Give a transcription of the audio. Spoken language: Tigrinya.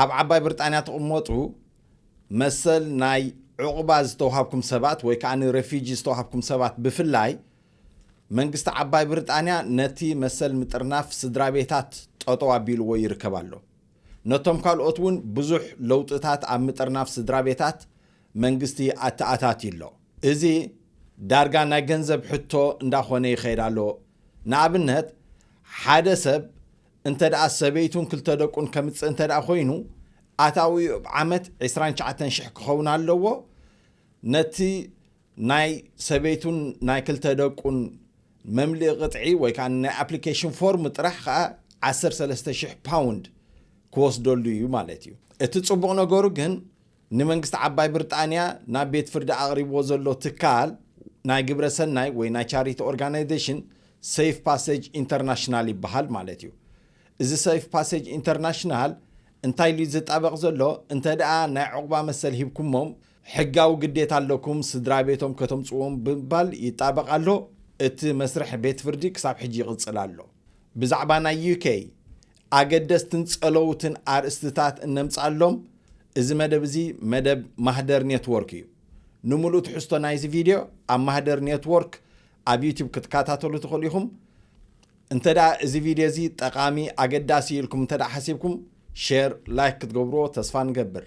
ኣብ ዓባይ ብሪጣንያ ትቕመጡ መሰል ናይ ዕቑባ ዝተዋሃብኩም ሰባት ወይ ከዓ ንሬፊጂ ዝተዋሃብኩም ሰባት ብፍላይ መንግስቲ ዓባይ ብሪጣንያ ነቲ መሰል ምጥርናፍ ስድራ ቤታት ጠጠው ኣቢልዎ ይርከብ ኣሎ። ነቶም ካልኦት እውን ብዙሕ ለውጥታት ኣብ ምጥርናፍ ስድራ ቤታት መንግስቲ ኣተኣታትዩ ኣሎ። እዚ ዳርጋ ናይ ገንዘብ ሕቶ እንዳኾነ ይኸይድ ኣሎ። ንኣብነት ሓደ ሰብ እንተ ደኣ ሰበይቱን ክልተ ደቁን ከምጽእ እንተ ደኣ ኮይኑ ኣታዊኡ ኣብ ዓመት ዕስራን ትሽዓተን ሽሕ ክኸውን ኣለዎ። ነቲ ናይ ሰበይቱን ናይ ክልተ ደቁን መምልኢ ቅጥዒ ወይ ከዓ ናይ ኣፕሊኬሽን ፎርም ጥራሕ ከዓ ዓሰርተ ሰለስተ ሽሕ ፓውንድ ክወስደሉ እዩ ማለት እዩ። እቲ ጽቡቕ ነገሩ ግን ንመንግስቲ ዓባይ ብሪጣንያ ናብ ቤት ፍርዲ ኣቕሪብዎ ዘሎ ትካል ናይ ግብረ ሰናይ ወይ ናይ ቻሪቲ ኦርጋናይዜሽን ሴፍ ፓሴጅ ኢንተርናሽናል ይበሃል ማለት እዩ። እዚ ሴፍ ፓሴጅ ኢንተርናሽናል እንታይ ኢሉ ዝጣበቕ ዘሎ? እንተ ደኣ ናይ ዕቑባ መሰል ሂብኩሞም ሕጋዊ ግዴታ ኣለኩም ስድራ ቤቶም ከተምጽዎም ብምባል ይጣበቕ ኣሎ። እቲ መስርሕ ቤት ፍርዲ ክሳብ ሕጂ ይቕጽል ኣሎ። ብዛዕባ ናይ ዩኬ ኣገደስትን ጸለውትን ኣርእስትታት እነምጽኣሎም። እዚ መደብ እዚ መደብ ማህደር ኔትወርክ እዩ። ንምሉእ ትሕዝቶ ናይዚ ቪድዮ ኣብ ማህደር ኔትወርክ ኣብ ዩቲዩብ ክትከታተሉ ትኽእሉ ኢኹም። እንተ ደኣ እዚ ቪድዮ እዚ ጠቓሚ ኣገዳሲ ኢልኩም እንተ ደኣ ሓሲብኩም ሼር ላይክ ክትገብርዎ ተስፋ ንገብር።